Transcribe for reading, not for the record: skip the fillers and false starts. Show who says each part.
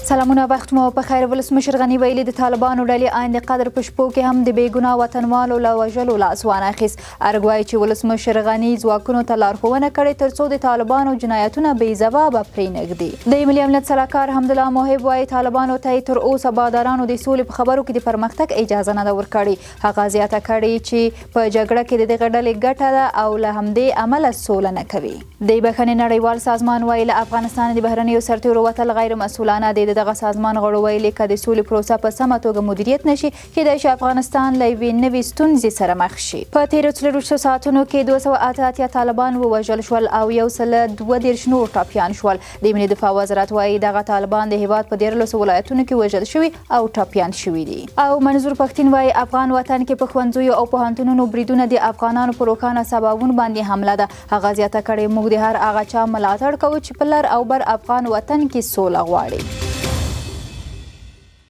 Speaker 1: سلامونه، وخت مو په خیر. ولسمشر غني ویلي، د طالبانو ډلې آئین د قدر په شپو کې هم د بېګناه وطنوالو له وژلو لاس وانه اخیست. ارګ وایي چې ولسمشر غني ځواکونو ته لارښوونه کړې ترڅو د طالبانو جنایتونه بې ځوابه پرې نه ږدي. د ملي امنیت سلاکار حمدالله محب وایي، طالبانو ته یې تر اوسه بادارانو د سولې په خبرو کې د پرمختګ اجازه نه ده ورکړې. هغه زیاته کړې چې په جګړه کې د دغه ډلې ګټه ده او له همدې امله سوله نه کوي. د بښنې نړیوال سازمان وایي، له افغانستانه د بهرنیو سرتیرو وتل غیر مسؤلانه دی. د دغه سازمان غړو ویلي، که د سولې پروسه په سمه توګه مدیریت نشي، کېدای شي افغانستان له یوې نوې ستونزې سره مخ شي. په تېرو 24 ساعتونو کې 288 طالبان ووژل شول او 132 نور ټپیان شول. د ملي دفاع وزارت وایي، دغه طالبان د هیواد په 13 ولایتونو کې وژل شوي او ټپیان شوي دي. او منظور پښتین وایي، افغان وطن کې په ښوونځیو او پوهنتونونو بریدونه د افغانانو په روښانه سباوون باندې حمله ده. هغه زیاته کړې، موږ د هر هغه چا ملاتړ کوو چې په لر او بر افغان وطن کې سوله غواړي.